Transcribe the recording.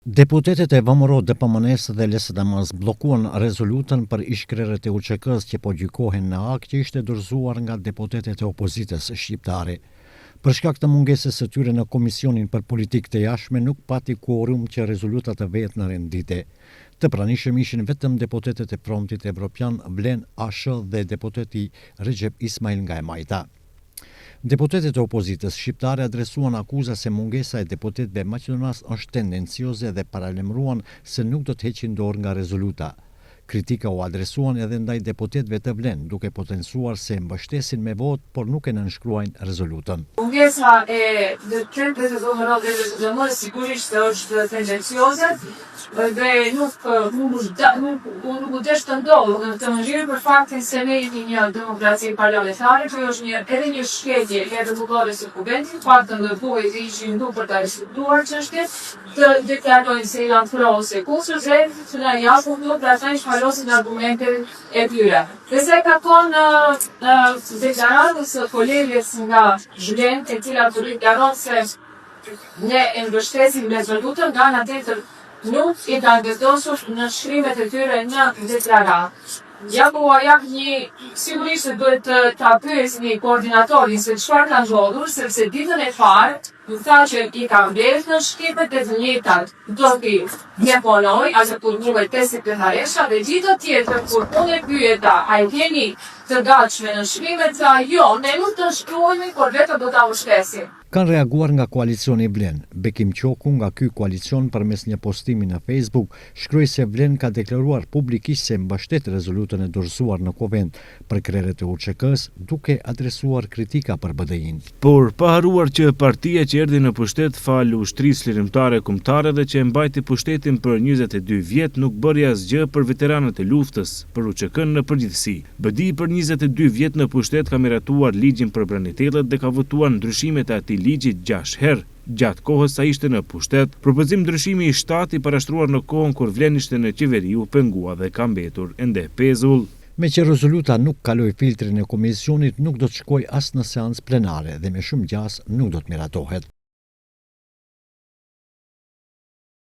Deputetët e VMRO-DPMNE-së dhe LSDM-së bllokuan rezolutën për ish-krerët e UÇK-së që po gjykohen në Hagë që ishte dorëzuar nga deputetët e opozitës shqiptare. Për shkak të mungesës së tyre në Komisionin për Politikë të Jashtme nuk pati kuorum që rezoluta të vehet në rend dite. Të pranishëm ishin vetëm deputetët e Frontit Evropian, VLEN, ASH dhe deputeti Rexhep Ismajl nga e majta. Deputetët e opozitës shqiptare adresuan akuza se mungesa e deputetëve maqedonas është tendencioze dhe paralajmëruan se nuk do të heqin dorë nga rezoluta. Kritika u adresuan edhe ndaj deputetëve të VLEN, duke potencuar se mbështesin me votë, por nuk e nënshkruajnë rezolutën. Mungesa e deputetëve të VMRO dhe LSDM sigurisht se është tendencioze dhe nuk nuk u desh të ndodhë në këtë mënyrë për faktin se ne jemi një demokraci parlamentare, kjo është një edhe një shkelje e rregullores së Kuvendit, paktën do duhej të ishin këtu për ta diskutuar çështjen, të deklarojnë se janë pro ose kundër dhe të na japin këtu pra të shpalosin argumentet e tyre. Dhe sa i takon deklaratës së koleges nga VLEN, e cila po deklaron se Ne e mbështesim rezolutën, nga ana tjetër nuk i kanë vendosur nënshkrimet e tyre në deklaratë. Ja po ua jap një, sigurisht se duhet ta pyesni koordinatorin se çfarë ka ndodhur, sepse ditën e parë më tha që i ka mbledhur nënshkrimet dhe të njëjtat do t'i deponojë aty ku duhet te sekretaresha dhe ditën tjetër kur unë e pyeta a i keni të gatshme nënshkrimet tha jo, ne nuk nënshkruhemi por vetëm do ta mbështesim. Kanë reaguar nga koalicioni Vlen. Bekim Qoku nga ky koalicion përmes një postimi në Facebook shkroi se Vlen ka deklaruar publikisht se mbështet rezolutën e dorëzuar në Kuvend për krerët e UÇK-së, duke adresuar kritika për BDI-në. Por, pa harruar që partia që erdhi në pushtet falë Ushtrisë Çlirimtare Kombëtare dhe që e mbajti pushtetin për 22 vjet nuk bëri asgjë për veteranët e luftës, për UÇK-në në përgjithësi. BDI për 22 vjet në pushtet ka miratuar ligjin për branitellët dhe ka votuar ndryshimet e atij ligji 6 herë, gjatë kohës sa ishte në pushtet. Propozim ndryshimi i 7 i parashtruar në kohën kur Vlen ishte në qeveri u pengua dhe ka mbetur ende pezull. Meqë rezoluta nuk kaloi filtrin e komisionit, nuk do të shkojë as në seancë plenare dhe me shumë gjasë nuk do të miratohet.